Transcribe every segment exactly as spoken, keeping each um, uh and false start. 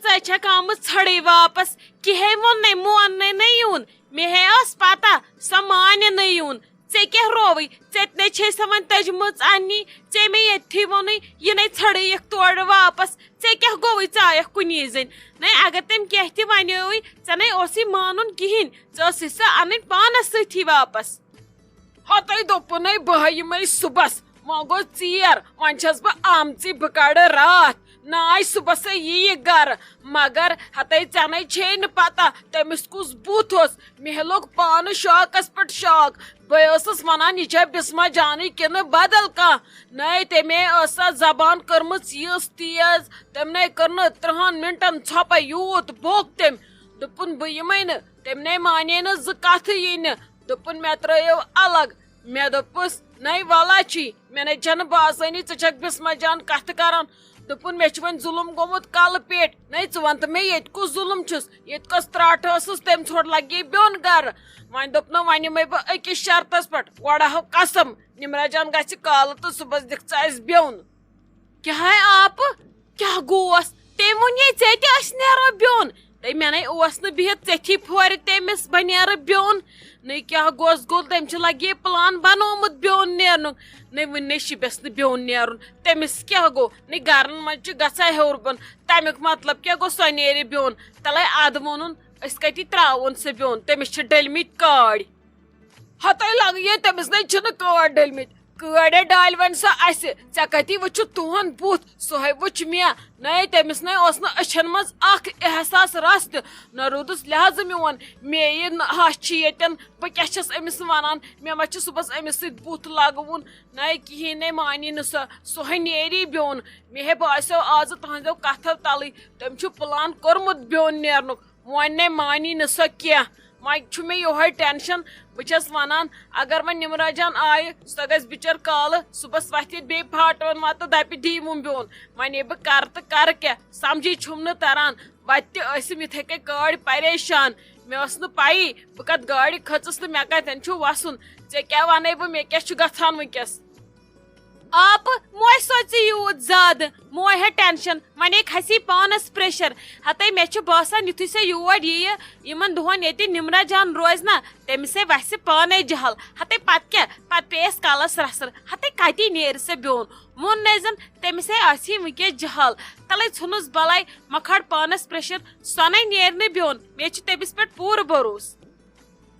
ژٕ چھکھ آمٕژ ژھڑٕے واپس۔ کِہے ووٚن نَے، مون نَے نَے یُن۔ مےٚ ہے ٲس پتہ، سۄ مانہِ نہٕ یُن۔ ژےٚ کیٛاہ رووٕے؟ ژےٚ تہِ نَے چھے سۄ وۄنۍ تٔجمٕژ اَننی۔ ژےٚ مےٚ ییٚتھی ووٚنُے، یہِ نَے ژھڑٕے یِکھ تورٕ واپس۔ ژےٚ کیٛاہ گوٚوٕے؟ ژٕ آیَکھ کُنی زٔنۍ۔ نَے اگر تٔمۍ کینٛہہ تہِ وَنیوٕے، ژےٚ نَے اوسُے مانُن کِہیٖنۍ۔ ژےٚ ٲسٕے سۄ اَنٕنۍ پانَس سۭتی واپس۔ ہتَے دوٚپُنے بہٕ یِمَے صُبحس، وۄنۍ گوٚو ژیر، وۄنۍ چھَس بہٕ آمژٕے، بہٕ کَڑٕ راتھ۔ نہ آے صُبحسٕے یِیہِ گَرٕ، مگر ہتَے ژےٚ نَے چھے نہٕ پتہ تٔمِس کُس بُتھ اوس۔ مےٚ لوٚگ پانہٕ شاکَس پٮ۪ٹھ شاک۔ بہٕ ٲسٕس وَنان، یہِ چھا بسمہ جانٕے کِنہٕ بدل کانٛہہ؟ نَے، تٔمۍ ٲس سۄ زبان کٔرمٕژ یِژھ تیز، تٔمۍ نَے کٔر نہٕ ترٛہَن مِنٹَن ژھۄپَے، یوٗت بوٚک تٔمۍ۔ دوٚپُن، بہٕ یِمَے نہٕ۔ تٔمۍ نَے مانے نہٕ زٕ کَتھٕ یی نہٕ۔ دوٚپُن، مےٚ ترٛٲیِو الگ۔ مےٚ دوٚپُس، نَے وَلا چھی، مےٚ نَے چھَنہٕ باسٲنی ژٕ چھَکھ بسمہ جان کَتھٕ کَران۔ دوٚپُن، مےٚ چھُ وۄنۍ ظُلُم گوٚمُت کَلہٕ پیٚٹھۍ۔ نَے ژٕ وَن تہٕ مےٚ، ییٚتہِ کُس ظُلُم چھُس؟ ییٚتہِ کۄس ترٛاٹھ ٲسٕس، تَمہِ ژھۄٹھ لَگے بیوٚن گَرٕ۔ وۄنۍ دوٚپنو، وۄنۍ یِمَے بہٕ أکِس شرطَس پٮ۪ٹھ، گۄڈٕ ہاو قسم، نِمرا جان گژھِ کالہٕ تہٕ صُبحَس دِکھ ژٕ اَسہِ بیوٚن۔ کیٛاہ ہے آپہٕ؟ کیٛاہ گوس؟ تٔمۍ ووٚن، یے ژےٚ تہِ أسۍ نیرو بیوٚن۔ تہٕ مےٚ نے اوس نہٕ بِہِتھ ژیٚتھی پھورِ تٔمِس، بہٕ نیرٕ بیوٚن۔ نَے کیٛاہ گوس گوٚو، تٔمۍ چھُ لگے پلان بنومُت بیوٚن نیرنُک۔ نَے وُنہِ نے شِبس نہٕ بیوٚن نیرُن۔ تٔمِس کیٛاہ گوٚو؟ نَے گرن منٛز چھُ گژھان ہیوٚر بۄن۔ تَمیُک مطلب کیٛاہ گوٚو؟ سۄ نیرِ بیوٚن۔ تَلے اَدٕ ووٚنُن، أسۍ کَتی ترٛاوون سُہ بیوٚن؟ تٔمِس چھِ ڈٔلمٕتۍ کٲڑۍ۔ ہتَے لگے تٔمِس نے چھِنہٕ کٲڑۍ ڈٔلمٕتۍ۔ کٲڑۍ ہے ڈالہِ وۄنۍ سۄ اَسہِ۔ ژےٚ کَتی وٕچھُتھ تُہُنٛد بُتھ؟ سُہ ہے وٕچھ مےٚ۔ نَے تٔمِس نے اوس نہٕ أچھن منٛز اکھ احساس رژھ تہِ۔ نہ روٗدُس لحاظ میون۔ مے یہِ نہ ہش چھِ ییٚتٮ۪ن۔ بہٕ کیٛاہ چھَس أمِس وَنان؟ مےٚ ما چھُ صُبحَس أمِس سۭتۍ بُتھ لگوُن؟ نَے کِہیٖنۍ نے مانی نہٕ سۄ۔ سۄ ہے نیری بیوٚن۔ مے ہے باسیو آزٕ تُہنٛزیو کَتھو تَلٕے۔ تٔمۍ چھُ پلان کوٚرمُت بیوٚن نیرنُک۔ وۄنۍ نے مانی نہٕ سۄ کینٛہہ۔ وۄنۍ چھُ مےٚ یِہوٚے ٹینشن۔ بہٕ چھَس وَنان، اگر وۄنۍ نِمرا جان آیہِ، سۄ گژھِ بِچٲر کالہٕ، صُبحَس وۄتھِ بیٚیہِ پھاٹوَن وَتہٕ دَپہِ، "دی وُم بیوٚن۔" وۄنۍ یہِ بہٕ کَرٕ تہٕ کَرٕ کیٛاہ؟ سَمجھی چھُم نہٕ تَران۔ وَتہِ تہِ ٲسِم یِتھَے کٔنۍ کٲڑۍ پریشان۔ مےٚ ٲس نہٕ پَیی بہٕ کَتھ گاڑِ کھٔژٕس تہٕ مےٚ کَتٮ۪ن چھُ وَسُن۔ ژےٚ کیٛاہ وَنَے بہٕ، مےٚ کیٛاہ چھُ گژھان وٕنۍکٮ۪س؟ آپہٕ، موے سوژِ یوٗت زیادٕ، موے ہے ٹینشن، وۄنۍ ہے کھسی پانس پریشر۔ ہتے مےٚ چھُ باسان، یُتھُے سۄ یور یِیہِ، یِمن دۄہن ییٚتہِ نِمرا جان روزِ نا، تٔمِس ہے وسہِ پانے جہل۔ ہتے پتہٕ کیٛاہ؟ پتہٕ پیٚیس کلس رسر۔ ہتے کتی نیرِ سۄ بیوٚن؟ ووٚن نے زن، تٔمِس ہے آسہِ ہے وٕنکیٚس جہل۔ تلے ژھُنُس بلاے، مہ کھار پانس پریشر، سۄ نے نیرِ نہٕ بیوٚن۔ مےٚ چھُ تٔمِس پٮ۪ٹھ پوٗرٕ بھروسہٕ۔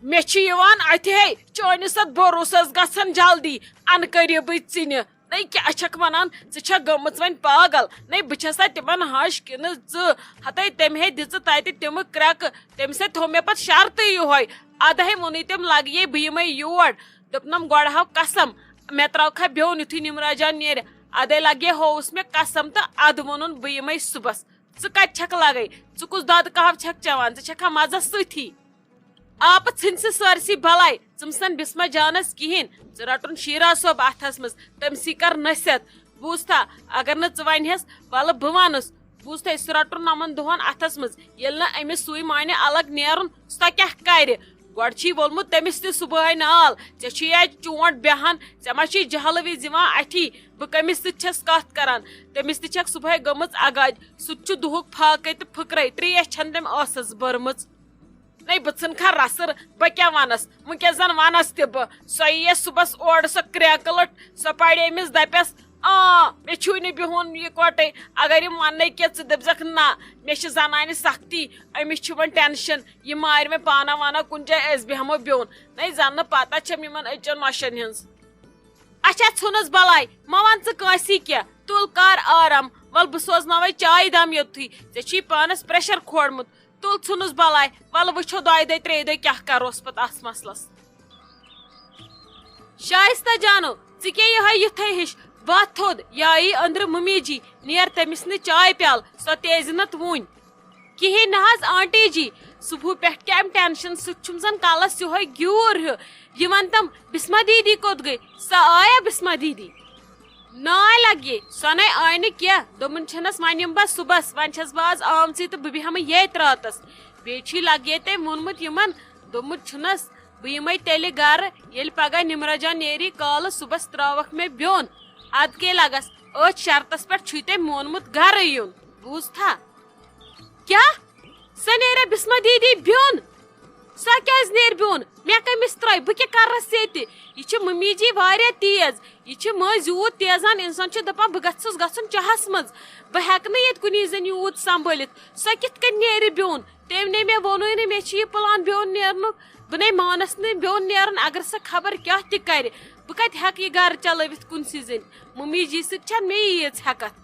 مےٚ چھُ یِوان اَتھِ ہے چٲنِس اَتھ بھروسَس گژھان جلدی، اَنہٕ قریٖبٕے ژِنہِ۔ نَے کیٛاہ چھَکھ وَنان؟ ژٕ چھَکھ گٔمٕژ وۄنۍ پاگل؟ نَے بہٕ چھَسا تِمَن ہَش کِنہٕ ژٕ؟ ہَتَے تٔمۍ ہے دِژٕ تَتہِ تِمہٕ کرٛٮ۪کہٕ، تٔمِس ہے تھوٚو مےٚ پَتہٕ شرطٕے یِہوٚے۔ اَدٕ ہے ووٚنُے تٔمۍ، لَگہٕ یے بہٕ یِمَے یور۔ دوٚپنَم، گۄڈٕ ہاو قسم، مےٚ ترٛاوکھا بیوٚن یُتھُے نِمرا جان نیرِ۔ اَدَے لَگے ہووُس مےٚ قسم تہٕ اَدٕ ووٚنُن، بہٕ یِمَے صُبحَس۔ ژٕ کَتہِ چھَکھ لَگَے؟ ژٕ کُس دۄدٕ کَہوٕ چھَکھ چٮ۪وان؟ ژٕ چھَکھا مَزَس سۭتھی؟ آپہٕ، ژھٕنۍ سُہ سٲرسٕے بلاے، ژٕ مہٕ سَن بسمہ جانس کِہیٖنۍ، ژٕ رَٹُن شیرا صٲب اَتھس منٛز، تٔمۍ سٕے کر نصیحت۔ بوٗزتھا، اگر نہٕ ژٕ وَنہِ ہَس، وَلہٕ بہٕ وَنُس۔ بوٗزتھا، سُہ رَٹُن نَمَن دۄہَن اَتھس منٛز، ییٚلہِ نہٕ أمِس سُے مانہِ الگ نیرُن، سُہ کیٛاہ کَرِ؟ گۄڈٕ چھُے ووٚلمُت تٔمِس تہِ صُبحٲے نال، ژےٚ چھُے اَتہِ چونٛٹھ بیٚہان، ژےٚ ما چھُے جہلہٕ وِزِ یِوان اَتھی، بہٕ کٔمِس سۭتۍ چھَس کَتھ کَران؟ تٔمِس تہِ چھَکھ صُبحٲے گٔمٕژ اَگادِ، سُہ تہِ چھُ دُہُک پھاکَے تہٕ پھٕکرَے، ترٛیش چھَنہٕ تٔمۍ ٲسَس بٔرمٕژ۔ نَے بہٕ ژھٕنہٕ کھا رَسٕر، بہٕ کیٛاہ وَنَس؟ وٕنۍکٮ۪س زَن وَنَس تہِ بہٕ۔ سۄ یِیَس صُبحَس اورٕ، سۄ کرٛٮ۪کہٕ لٔٹ، سۄ پَرِ أمِس دَپٮ۪س، آ، مےٚ چھُے نہٕ بِہُن یِکوَٹَے۔ اگر یِم وَننَے کینٛہہ، ژٕ دٔپزٮ۪کھ، نہ، مےٚ چھِ زَنانہِ سَختی، أمِس چھِ وۄنۍ ٹٮ۪نشَن، یہِ مارِ مےٚ پانہ وانہ کُنہِ جایہِ، أسۍ بیٚہمو بیوٚن۔ نَے زَن نہٕ پَتہ چھَم یِمَن أچَن مَشَن ہِنٛز۔ اچھا، ژھٕنُس بَلاے، مہ وَن ژٕ کٲنٛسی کینٛہہ، تُل کر آرام، وَلہٕ بہٕ سوزناوَے چایہِ دام یوٚتتھٕے، ژےٚ چھُے پانَس پریشر کھولمُت۔ تُل ژھٕنُس بَلاے، وَلہٕ وٕچھو دۄیہِ دۄہہِ ترٛیٚیہِ دۄہہِ کیٛاہ کَروس پَتہٕ اَتھ مسلَس۔ شایستہ جانو، ژٕ کیٛاہ یِہوٚے یِتھَے ہِش؟ وَتھ تھوٚد، یا یی أنٛدرٕ مُمی جی، نیر تٔمِس نہٕ چاے پیٛالہٕ، سۄ تہِ ٲسۍ زِنَتھ وُنۍ۔ کِہیٖنۍ نہ حظ آنٹی جی، صُبحہٕ پٮ۪ٹھ کَمہِ ٹٮ۪نشَن سۭتۍ چھُم زَن کَلَس یِہوٚے گیوٗر ہیوٗ۔ یہِ وَن تَم، بِسمہ دیٖدی کوٚت گٔے؟ سۄ آیا بِسمہ دیٖدی؟ ناے لگے، سۄ نے آیہِ نہٕ کینٛہہ۔ دوٚپمُن چھَنَس، وۄنۍ یِمہٕ بہٕ صُبحَس، وۄنۍ چھَس بہٕ آز آمژٕے تہٕ بہٕ بیٚہمہٕ ییٚتۍ راتَس۔ بیٚیہِ چھُے لگے تٔمۍ ووٚنمُت یِمَن، دوٚپمُت چھُنَس، بہٕ یِمَے تیٚلہِ گرٕ، ییٚلہِ پگاہ نِمرا جان نیری کالہٕ صُبحَس ترٛاوَکھ مےٚ بیوٚن۔ اَدٕ کے لگَس، أتھۍ شرطَس پٮ۪ٹھ چھُے تٔمۍ مونمُت گرٕ یُن، بوٗزتھا؟ کیٛاہ؟ سۄ نیرِ بسمہ دیدی بیوٚن؟ سۄ کیٛازِ نیرِ بیوٚن؟ مےٚ کٔمِس ترٛٲوۍ؟ بہٕ کیٛاہ کرس ییٚتہِ؟ یہِ چھِ ممی جی واریاہ تیز۔ یہِ چھِ مٔنٛزۍ یوٗت تیزان، انسان چھُ دپان بہٕ گژھُس گژھُن چاہس منٛز، بہٕ ہٮ۪کہٕ نہٕ ییٚتہِ کُنی زٔنۍ یوٗت سنبھٲلِتھ۔ سۄ کِتھ کٔنۍ نیرِ بیوٚن؟ تٔمۍ نے مےٚ ووٚنُے نہٕ مےٚ چھُ یہِ پلان بیوٚن نیرنُک۔ بہٕ نے مانس نہٕ بیوٚن نیرُن، اگر سۄ خبر کیٛاہ تہِ کرِ۔ بہٕ کتہِ ہٮ۪کہٕ یہِ گرٕ چلٲوِتھ کُنسٕے زٔنۍ؟ ممی جی سۭتۍ چھنہٕ مےٚ ییٖژ ہٮ۪کتھ۔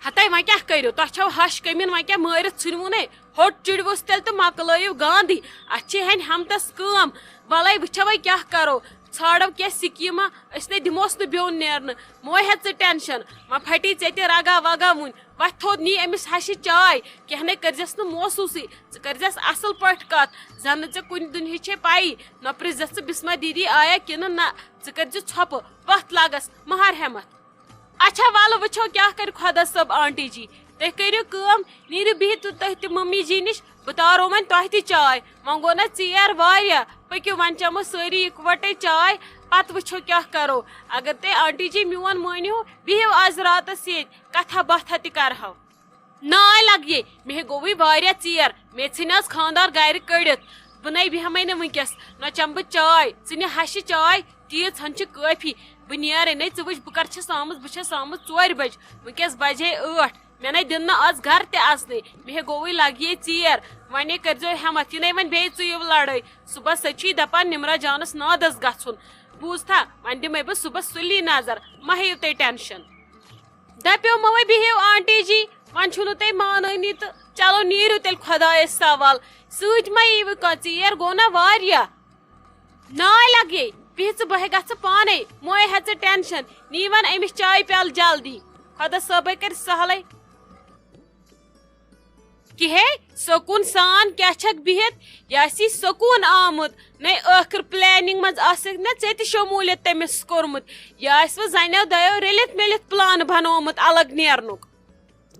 ہتے وۄنۍ کیٛاہ کٔرِو؟ تۄہہِ چھو ہش کٔمِن، وۄنۍ کیٛاہ مٲرِتھ ژھٕنوُن ہے؟ ہوٚٹ چِڑوُس تیٚلہِ تہٕ مۄکلٲیِو گاندھی۔ اَتھ چھِ ہٮ۪نۍ ہمتس کٲم۔ وَلَے وٕچھو وۄنۍ کیٛاہ کَرو۔ ژھانڈو کینٛہہ سکیٖما، أسۍ نے دِموس نہٕ بیوٚن نیرنہٕ۔ مہٕ ہے ہےٚ ژٕ ٹٮ۪نشَن، وۄنۍ پھٹی ژےٚ تہِ رگا وگا وُنۍ۔ وۄتھِ تھوٚد نی أمِس ہشہِ چاے، کینٛہہ نے کٔرزٮ۪س نہٕ موسوٗسٕے۔ ژٕ کٔرزٮ۪س اَصٕل پٲٹھۍ کَتھ، زَنہٕ ژےٚ کُنہِ دُنہِچ چھے پَیی۔ نہ پرٛژھ زِ ژٕ بسمہ دیدی آیا کِنہٕ نہ، ژٕ کٔرزِ ژھۄپہٕ، پَتھ لاگَس، مہر ہٮ۪مَتھ۔ اچھا، وَلہٕ وٕچھو کیٛاہ کَرِ خۄدا صٲب آنٹی جی۔ تُہۍ کٔرِو کٲم، نیٖرِو بِہِتھ تُہۍ تہِ مٔمی جی نِش، بہٕ تارو وۄنۍ تۄہہِ تہِ چاے۔ وۄنۍ گوٚو نہ ژیر واریاہ، پٔکِو وۄنۍ چٮ۪مو سٲری یِکوَٹَے چاے، پَتہٕ وٕچھو کیٛاہ کَرو۔ اگر تُہۍ آنٹی جی میون مٲنِو، بِہِو آز راتَس ییٚتۍ، کَتھا باتھا تہِ کَرہو۔ ناے لگیے، مےٚ ہے گوٚوٕے واریاہ ژیر۔ مےٚ ژھٕنۍ آز خانٛدار گرِ کٔڑِتھ۔ بہٕ نے بیٚہمَے نہٕ وٕنکیٚس۔ نہ چٮ۪مہٕ بہٕ چاے، ژٕ نہِ ہشہِ چاے، تیٖژ ہن چھِ کٲفی۔ بہٕ نیرے نے، ژٕ وٕچھ بہٕ کر چھَس آمٕژ، بہٕ چھَس آمٕژ ژورِ بجہِ۔ وٕنکیٚس بجے ٲٹھ۔ مےٚ نے دِن نہٕ آز گرٕ تہِ اژنٕے۔ مےٚ ہے گوٚوٕے لگیے ژیر۔ وۄنۍ کٔرۍزیو ہٮ۪متھ، یہِ نے وۄنۍ بیٚیہِ ژٕیِو لڑٲے۔ صُبحس سۭتۍ چھُے دپان نِمرا جانس نادس گژھُن۔ بوٗزتھا، وۄنۍ دِمے بہٕ صُبحس سُلی نظر۔ مہ ہیٚیِو تُہۍ ٹینشن۔ دپیو مہ وۄنۍ بِہِو آنٹی جی، وۄنۍ چھُو نہٕ تُہۍ مانٲنی تہٕ چلو نیٖرِو تیٚلہِ خۄدایس سوال۔ سۭتۍ مہ ییٖوٕ کانٛہہ، ژیر گوٚو نہ واریاہ۔ ناے لگے، بِہہ ژٕ، بہٕ ہے گژھٕ پانے، مہ ہے ہےٚ ژٕ ٹینشن۔ نی وۄنۍ أمِس چایہِ پیالہٕ جلدی، خۄدا صٲبے کرِ سہلے۔ کِہے سکوٗن سان کیٛاہ چھکھ بِہِتھ؟ یہِ آسی سکوٗن آمُت۔ نے ٲخٕر پلیننگ منٛز آسکھ نہ ژےٚ تہِ شموٗلیت تٔمِس کوٚرمُت۔ یہِ آسہِ وۄنۍ زنیو دۄیو رٔلِتھ مِلِتھ پلان بنوومُت الگ نیرنُک۔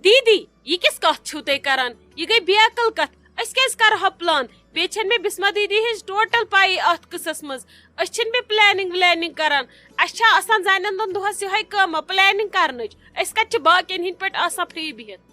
دیدی، یہِ کِژھ کتھ چھِو تُہۍ کران؟ یہِ گٔے بے عقل کتھ۔ أسۍ کیازِ کرہو پلان؟ بیٚیہِ چھنہٕ مےٚ بسمہ دیدی ہٕنٛز ٹوٹل پَیی اتھ قصس منٛز۔ أسۍ چھِنہٕ بیٚیہِ پلیننگ ولیننگ کران۔ اسہِ چھا آسان زنٮ۪ن دۄن دۄہس یِہے کٲمہ پلیننگ کرنٕچ؟ أسۍ کتہِ چھِ باقین ہٕنٛدۍ پٲٹھۍ آسان فری بِہِتھ؟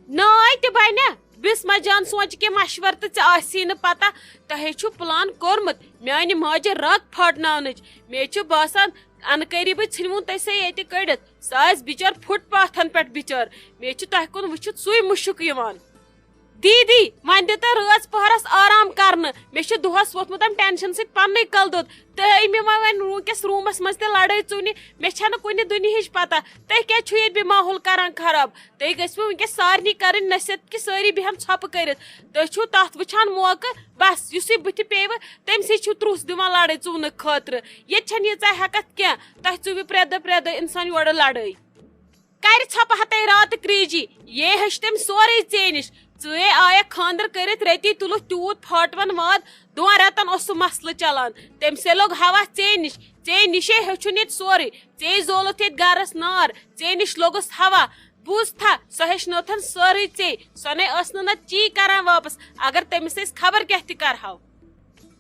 ناے تہِ بنہِ۔ بسمہ جان سونچہِ کہِ مشورٕ تہٕ ژےٚ آسی نہٕ پتہ۔ تۄہے چھُو پلان کوٚرمُت میانہِ ماجہِ رگ پھاٹناونٕچ۔ مےٚ چھُ باسان، انہٕ قریبٕے ژھٕنوُن تۄہہِ سۄ ییٚتہِ کٔڑِتھ۔ سۄ آسہِ بِچٲر فُٹ پاتھن پٮ۪ٹھ بِچٲر۔ مےٚ چھُ تۄہہِ کُن وٕچھِتھ سُے مُشُک یِوان۔ دیدی، وۄنۍ دِ تہٕ رٲژ پہرس آرام کرنہٕ۔ مےٚ چھُ دۄہس ووتھمُت امہِ ٹینشن سۭتۍ پننُے کلہٕ دود۔ تہٕ أمۍ ما وۄنۍ وٕنکیٚس روٗمس منٛز تہِ لڑٲے ژوٗنہِ؟ مےٚ چھنہٕ کُنہِ دُنیہٕچ پتہ۔ تُہۍ کیازِ چھِو ییٚتہِ بیٚیہِ ماحول کران خراب؟ تُہۍ گٔژھِوٕ وٕنکیٚس سارنٕے کرٕنۍ نصیحت کہِ سٲری بیٚہن ژھۄپہٕ کٔرِتھ۔ تُہۍ چھِو تتھ وٕچھان موقعہٕ، بس یُسٕے بٕتھِ پیٚیِوٕ، تٔمۍ سٕے چھِو ترُس دِوان لڑٲے ژوٗنہٕ خٲطرٕ۔ ییٚتہِ چھنہٕ ییٖژاہ ہٮ۪کتھ کینٛہہ، تۄہہِ ژُوِ پرٛٮ۪تھ دۄہ پرٛٮ۪تھ دۄہ انسان یورٕ لڑٲے۔ کرِ ژھۄپہٕ ہتے راتہٕ کریٖجی، یے ہیوٚچھ تٔمۍ سورُے ژے نِش۔ ژٕے آیکھ خانٛدر کٔرِتھ رٔتی تُلُتھ تیوٗت پھاٹوَن واد، دۄن رٮ۪تن اوس سُہ مسلہٕ چلان۔ تٔمۍ سے لوٚگ ہوا ژے نِش، ژے نِشے ہیوٚچھُن ییٚتہِ سورُے۔ ژے زولُتھ ییٚتہِ گرس نار، ژے نِش لوٚگُس ہوا۔ بوٗزتھا، سۄ ہیٚچھنٲوتھن سٲرٕے ژے۔ سۄ نے ٲس نہٕ نتہٕ چی کران واپس، اگر تٔمِس أسۍ خبر کیٛاہ تہِ کرہاو۔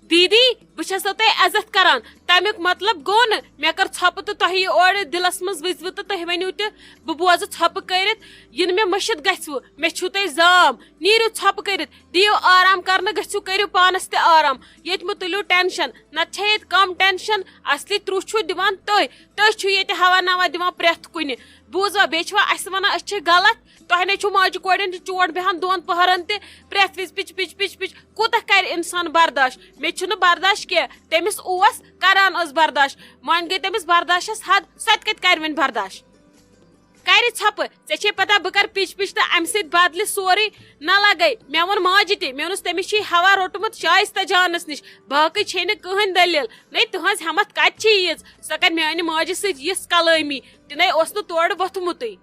دیدی، بہٕ چھسو تۄہہِ عزت کران، تمیُک مطلب گوٚو نہٕ مےٚ کٔر ژھۄپہٕ تہٕ تۄہہِ یہِ اورٕ دِلس منٛز وٕژھوٕ تہٕ تُہۍ ؤنِو تہِ بہٕ بوزٕ ژھۄپہٕ کٔرِتھ۔ یِنہٕ مےٚ مٔشِتھ گژھِوٕ، مےٚ چھُو تۄہہِ زام۔ نیٖرِو ژھۄپہٕ کٔرِتھ، دِیِو آرام کرنہٕ گٔژھِو، کٔرِو پانس تہِ آرام۔ ییٚتہِ مہٕ تُلِو ٹینشن، نتہٕ چھےٚ ییٚتہِ کم ٹینشن۔ اصلی ترُس چھُو دِوان تُہۍ، تُہۍ چھِو ییٚتہِ ہوا نوا دِوان پرٛٮ۪تھ کُنہِ۔ بوٗزوا، بیٚیہِ چھِوا اسہِ ونان أسۍ چھِ غلط؟ تۄہہِ نے چھُو ماجہِ کورٮ۪ن تہِ چونٛٹھ بیٚہان دۄن پٔہرن تہِ، پرٛٮ۪تھ وِزِ پِچ پِچ پِچ پِچ۔ کوٗتاہ کرِ انسان برداش؟ مےٚ چھُنہٕ برداش کینٛہہ۔ تٔمِس اوس کران ٲس برداش، وۄنۍ گٔے تٔمِس برداشس حد، سۄ تہِ کتہِ کرِ وۄنۍ برداش؟ کرِ ژھۄپہٕ، ژےٚ چھے پتہ بہٕ کرٕ پِچ پِچ تہٕ امہِ سۭتۍ بدلہِ سورُے۔ نہ لگے، مےٚ ووٚن ماجہِ تہِ، مےٚ ووٚنُس تٔمِس چھے ہوا روٚٹمُت شایستہ جانس نِش، باقٕے چھے نہٕ کٕہٕنۍ دٔلیٖل۔ نے تٕہٕنٛز ہٮ۪متھ کتہِ چھے ییٖژ؟ سۄ کرِ میانہِ ماجہِ سۭتۍ یِژھ کلٲمی، تہِ نے اوس نہٕ تورٕ ووٚتھمُتٕے۔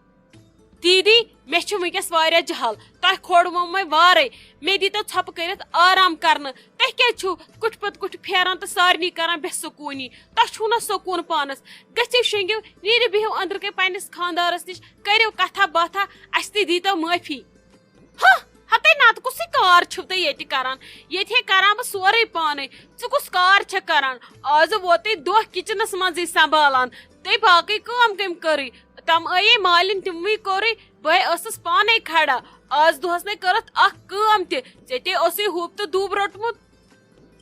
دیدی، مےٚ چھُ وٕنکیٚس واریاہ جہل، تۄہہِ کھوڑوٕ مےٚ وارے۔ مےٚ دیٖتو ژھۄپہٕ کٔرِتھ آرام کرنہٕ۔ تُہۍ کیٛازِ چھِو کُٹھۍ پتہٕ کُٹھۍ پھیران تہٕ سارنٕے کران بے سکوٗنی؟ تۄہہِ چھُو نہ سکوٗن پانس؟ گٔژھِو شۄنٛگِو، نیٖرِو بِہِو أنٛدرٕ کَنۍ پننِس خانٛدارس نِش، کٔرِو کتھا باتھا، اسہِ تہِ دیٖتو معٲفی۔ ہہ، ہتے نتہٕ کُسٕے کار چھِو تُہۍ ییٚتہِ کران؟ ییٚتہِ ہے کران بہٕ سورُے پانے۔ ژٕ کُس کار چھکھ کران؟ آزٕ ووتُے دۄہ کچنس منٛزٕے سنبھالان۔ تُہۍ باقٕے کٲم کٔمۍ کٔرٕے؟ تم ٲیے مالِن تِموٕے کوٚرُے، بہٕ ٲسٕس پانے کھڑا۔ آز دۄہس نے کٔرٕتھ اکھ کٲم تہِ، ژےٚ تے اوسُے ہوٗپ تہٕ دوٗب روٚٹمُت۔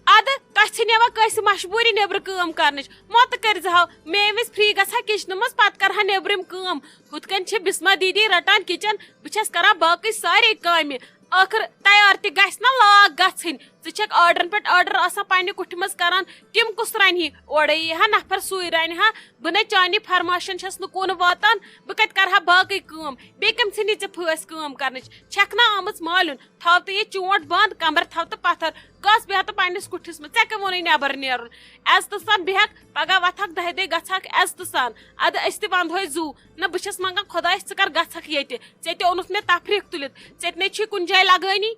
ادٕ تۄہہِ ژھٕنۍ وۄنۍ کٲنٛسہِ مجبوٗری نیٚبرٕ کٲم کرنٕچ؟ مۄ تہٕ کٔرۍ زِہاو، مےٚ ییٚمہِ وِزِ فری گژھٕ ہا کچنہٕ منٛز، پتہٕ کرٕ ہا نیٚبرِم کٲم۔ ہُتھ کٔنۍ چھِ بسمہ دیدی رٹان کچن، بہٕ چھس کران باقٕے سارے کامہِ۔ ٲخٕر تیار تہِ گژھِ نہ لاگ گژھٕنۍ۔ ژٕ چھکھ آرڈرن پٮ۪ٹھ آرڈر آسان پننہِ کُٹھِ منٛز کران، تِم کُس رنہِ ہی؟ اورے یی ہا نفر، سُے رنہِ ہا۔ بہٕ نے چانی فرماشن چھس نہٕ کُن واتان، بہٕ کتہِ کرٕ ہا باقٕے کٲم؟ بیٚیہِ کٔمۍ ژھٕنی ژےٚ پھٲسۍ کٲم کرنٕچ؟ چھکھ نا آمٕژ مالیُن؟ تھاو تہٕ یہِ چونٹ بند، کمر تھاو تہٕ پتھر۔ کس بیٚہہ تہٕ پننِس کُٹھِس منٛز، ژےٚ کٔمۍ ووٚنُے نٮ۪بر نیرُن؟ عزتہٕ سان بیٚہکھ، پگاہ وتھکھ دہہِ دۄہہِ گژھکھ عزتہٕ سان۔ ادٕ أسۍ تہِ ونٛدہوے زُو۔ نہ، بہٕ چھس منگان خۄدایس، ژٕ کر گژھکھ ییٚتہِ، ژےٚ تہِ اوٚنُتھ مےٚ تفریٖق تُلِتھ، ژےٚ تہِ نے چھی کُنہِ جایہِ لگٲنی۔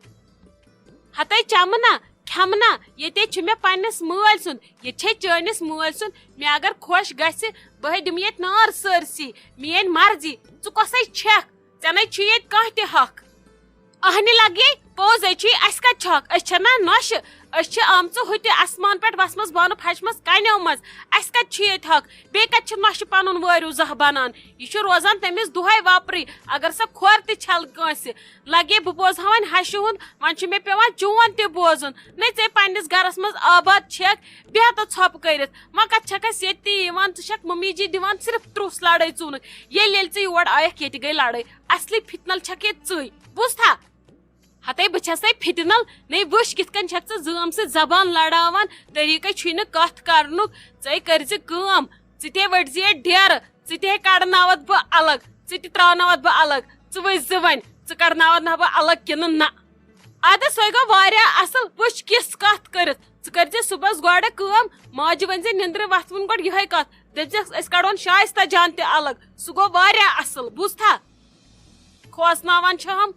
ہتے چمہٕ نا، کھٮ۪مہٕ نا، ییٚتے چھُ مےٚ پننِس مٲلۍ سُنٛد، ییٚتہِ چھے چٲنِس مٲلۍ سُنٛد۔ مےٚ اگر خۄش گژھِ، بہٕ ہے دِمہٕ ییٚتہِ نار سٲرسٕے۔ میٲنۍ مرضی، ژٕ کۄسے چھکھ؟ ژےٚ نے چھُے ییٚتہِ کانٛہہ تہِ حق۔ اہنہِ لگے، پوٚز ہے چھُے، اسہِ کتہِ چھُ حق؟ أسۍ چھِ نا نۄشہِ، أسۍ چھِ آمژٕ ہُتہِ آسمان پٮ۪ٹھ وسمس بانہٕ پھچمس کنیو منٛز۔ اسہِ کتہِ چھُ ییٚتہِ حق؟ بیٚیہِ کتہِ چھِ نۄشہِ پنُن وٲرِو زاہ بنان؟ یہِ چھُ روزان تٔمِس دۄہے وۄپرٕے، اگر سۄ کھۄر تہِ چھل کٲنٛسہِ۔ لگے بہٕ بوزہا وۄنۍ ہشہِ ہُنٛد، وۄنۍ چھُ مےٚ پٮ۪وان چون تہِ بوزُن۔ نٔژے پننِس گرس منٛز آباد چھکھ، بیٚہہ تہٕ ژھۄپہٕ کٔرِتھ۔ وۄنۍ کتھ چھکھ اسہِ ییٚتہِ تہِ یِوان؟ ژٕ چھکھ ممی جی دِوان صرف ترُس لڑٲے ژوٗنہٕ۔ ییٚلہِ ییٚلہِ ژٕ یور آیکھ، ییٚتہِ گٔے لڑٲے۔ اصلی فِتنل چھکھ ییٚتہِ ژٕے، بوٗزتھا؟ ہتے بہٕ چھسے فِتنل، نے وٕچھ کِتھ کٔنۍ چھکھ ژٕ زٲم سۭتۍ زبان لڑاوان، طریٖقے چھُے نہٕ کتھ کرنُک۔ ژے کٔرۍ زِ کٲم، ژٕ تہِ ؤٹۍ زِ ییٚتہِ ڈیرٕ، ژٕ تہِ ہے کڑناوتھ بہٕ الگ، ژٕ تہِ تراوناوتھ بہٕ الگ۔ ژٕ وٕچھ زِ وۄنۍ، ژٕ کڑناوتھ نہ بہٕ الگ کِنہٕ نہ۔ ادٕ سۄے گوٚو واریاہ اصل، وٕچھ کِژھ کتھ کٔرِتھ۔ ژٕ کٔرۍ زِ صُبحس گۄڈٕ کٲم، ماجہِ ؤنۍ زِ نِندرِ وتھوُن گۄڈٕ یِہے کتھ، دٔپۍ زٮ۪س أسۍ کڑون شایستہ جان تہِ الگ۔ سُہ گوٚو واریاہ اصل، بوٗزتھا؟ کھوژناوان چھِ ہم۔